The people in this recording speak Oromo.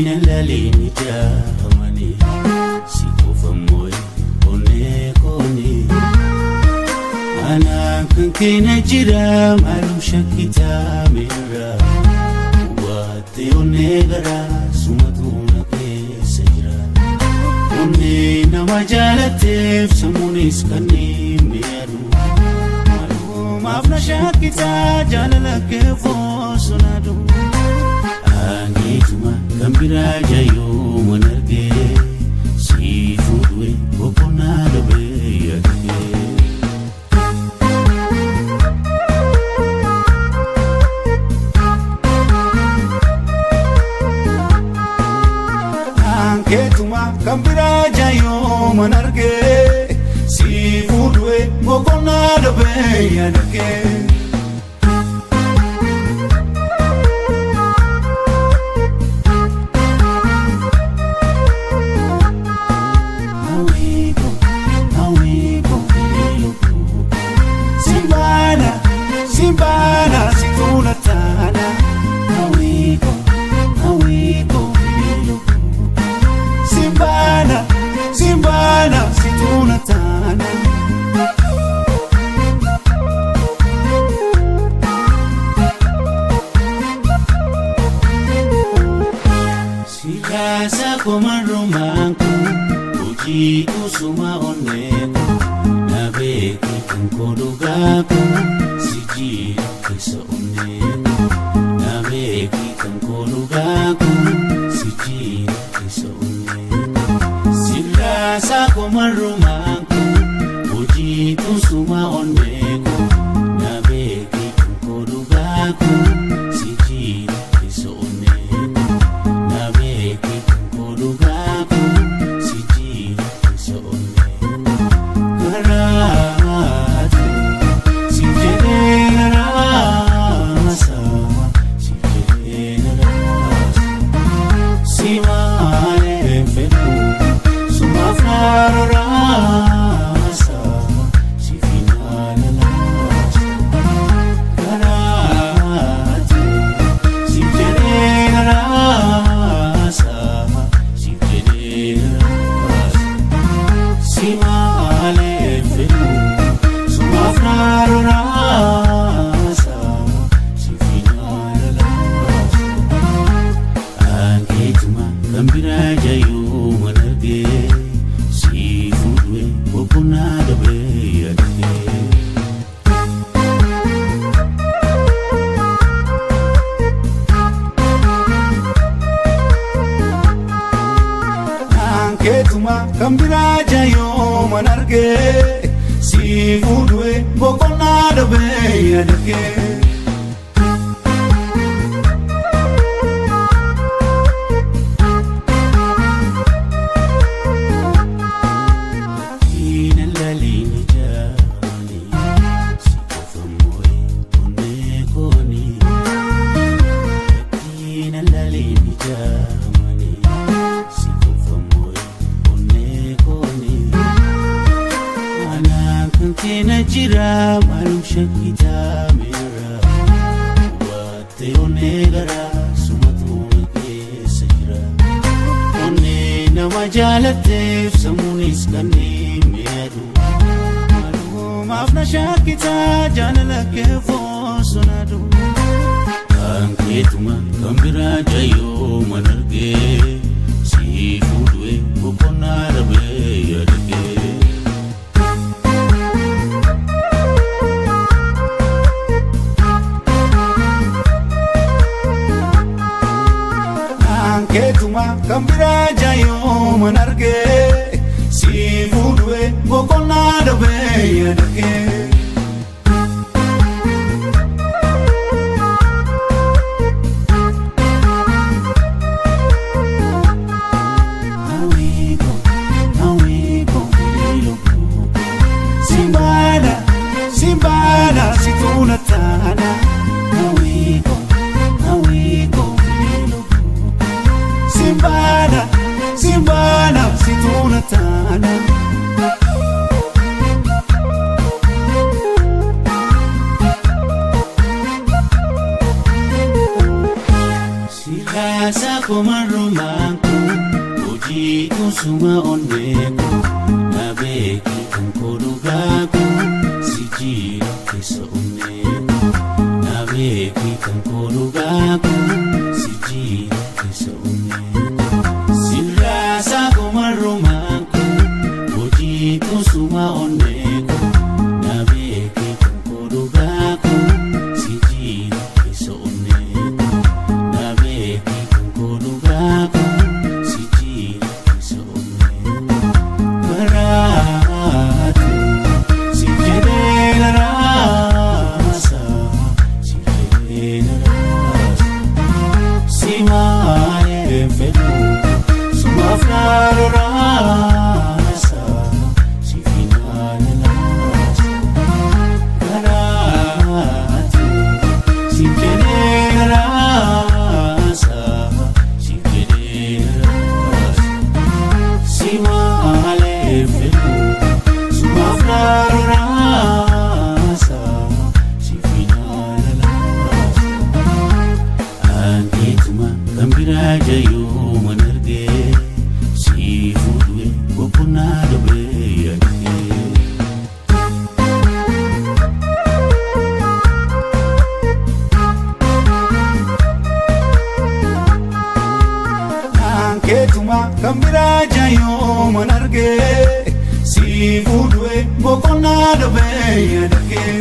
Lalini jamani sikufa moyo onekoni ana kankina jira malum shakita mera wate onegara sumatuna kesajira onne namajalatef samunis kani meru malum afna shakita jalalake fosunadu Angituma kambira jayo manarge si fudwe bokona dobe yake. Angituma kambira jayo manarge si fudwe bokona dobe yake. Simbana situna tana awiko awiko Simbana simbana situna tana Sikasa komarumanku uji kusuma oneko nabeki kankodugaku Kisa oneko nabeki kankodugaku sijira kisa oneko Sikasa komarumanku uji kusuma oneko nabeki kankodugaku sijira kisa oneko nabeki kankodugaku sijira kisa oneko Karatu Kambira jayo manarge si fudwe bokona dobe yadke. Ina lalini jani sikufa moyo onekoni Ina lalini jani sikufa moyo Ana jira malum shakita mera wate onegara sumatuna kesajira onne namajalatef samunis kani meru malum afna shakita jalalake fosunadu Angituma kambira jayo manarge si fudwe bokona rabe yadke. Angituma kambira jayo manarge si fudwe bokona dobe yadke. Awiko awiko Simbana simbana situna tana awiko awiko Simbana, simbana, situna tana. Sirraasa komarrumaanku hojii kusuma onneeku na beeki kan kodhugaaku si jira keessa onneeku na beeki kan kodhugaaku si jira keessa onneeku. Sirraasa komarrumaanku hojii kusuma onneeku na beeki kan kodhugaaku si jira keessa onneeku. Na beeki kan kodhugaaku si jira keessa onneeku. Karaatu si jedhee naraasa si jedhee naraasa si maalee fedhu sumaaf naroraasa si finaanalaasa. Karaatu si jedhee naraasa si jedhee naraasa. Si maalee fedhu sumaaf naroraasa si finaanalaasa. Ankeetuma kan biraa jayuu man argee si fuudhee boqonnaa dhabee yaadee. Ankeetuma kan biraa jayuu man argee si fuudhee boqonnaa dhabee yaadee.